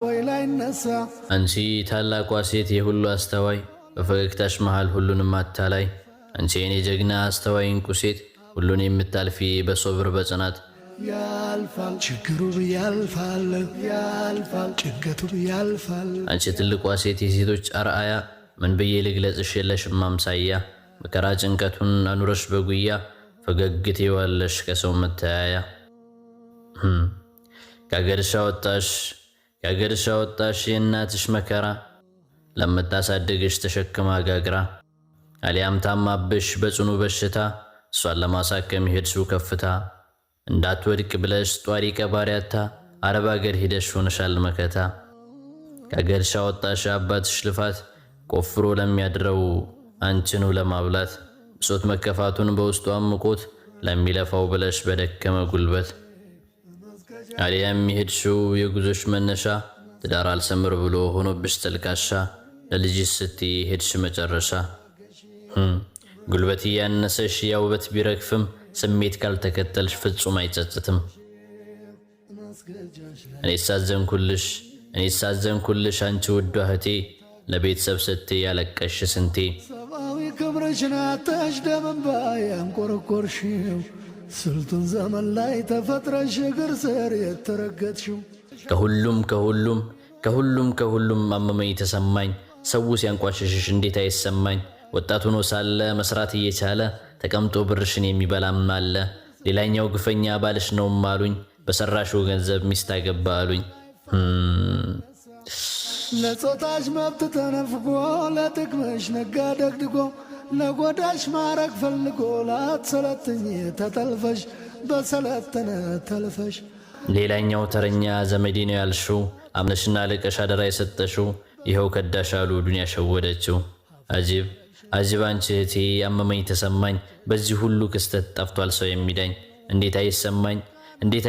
ወይ ላይነሳ። አንቺ ታላቋ ሴት የሁሉ አስተዋይ፣ በፈገግታሽ መሃል ሁሉንም አታላይ፣ አንቺ የኔ ጀግና አስተዋይ እንቁ ሴት፣ ሁሉን የምታልፊ በሶብር በጽናት። ያልፋል ችግሩ ያልፋል፣ ያልፋል ጭንቀቱ ያልፋል። አንቺ ትልቋ ሴት የሴቶች አርአያ፣ ምን ብዬ ልግለጽሽ የለሽም አምሳያ። መከራ ጭንቀቱን አኑረሽ በጉያ፣ ፈገግ ትይዋለሽ ከሰው መተያያ። ከአገርሽ አወጣሽ፣ ከአገርሽ አወጣሽ የእናትሽ መከራ፣ ለምታሳድግሽ ተሸክማ ጋግራ፣ አሊያም ታማብሽ በጽኑ በሽታ፣ እሷን ለማሳከም የሄድሽው ከፍታ፣ እንዳትወድቅ ብለሽ ጧሪ ቀባሪያታ፣ አረብ አገር ሂደሽ ሆነሻል መከታ። ከአገርሽ አወጣሽ አባትሽ ልፋት፣ ቆፍሮ ለሚያድረው አንቺኑ ለማብላት፣ ብሶት መከፋቱን በውስጡ አምቆት፣ ለሚለፋው ብለሽ በደከመ ጉልበት። አሊያም የሄድሽው የጉዞሽ መነሻ ትዳር አልሰምር ብሎ ሆኖብሽ ተልካሻ፣ ለልጅሽ ስትይ ሄድሽ መጨረሻ። ጉልበት እያነሰሽ ያውበት ቢረግፍም፣ ስሜት ካልተከተልሽ ፍጹም አይጸጽትም። እኔ ሳዘንኩልሽ፣ እኔ ሳዘንኩልሽ አንቺ ውዷ እህቴ፣ ለቤተሰብ ስትይ ያለቀሽ ስንቴ። ሰብአዊ ክብርሽን አጥተሽ ደም እንባ ያንቆረቆርሽው፣ ስልጡን ዘመን ላይ ተፈጥረሽ እግር ስር የተረገጥሽው። ከሁሉም ከሁሉም ከሁሉም ከሁሉም አመመኝ ተሰማኝ፣ ሰው ሲያንቋሽሽሽ እንዴት አይሰማኝ? ወጣት ሆኖ ሳለ መስራት እየቻለ ተቀምጦ ብርሽን የሚበላም አለ። ሌላኛው ግፈኛ ባልሽ ነውም አሉኝ፣ በሰራሽው ገንዘብ ሚስት አገባ አሉኝ። ለጾታሽ መብት ተነፍጎ፣ ለጥቅምሽ ነጋ ደግድጎ፣ ለጎዳሽ ማረግ ፈልጎ፣ ላትሰለጥኝ ተጠልፈሽ በሰለጠነ ተልፈሽ። ሌላኛው ተረኛ ዘመዴ ነው ያልሽው፣ አምነሽና ልቀሽ አደራ የሰጠሽው፣ ይኸው ከዳሽ አሉ፣ ዱንያ ሸወደችው። አጂብ አጂብ አንቺ እህቴ፣ አመመኝ ተሰማኝ፣ በዚህ ሁሉ ክስተት ጠፍቷል ሰው የሚዳኝ። እንዴት አይሰማኝ? እንዴት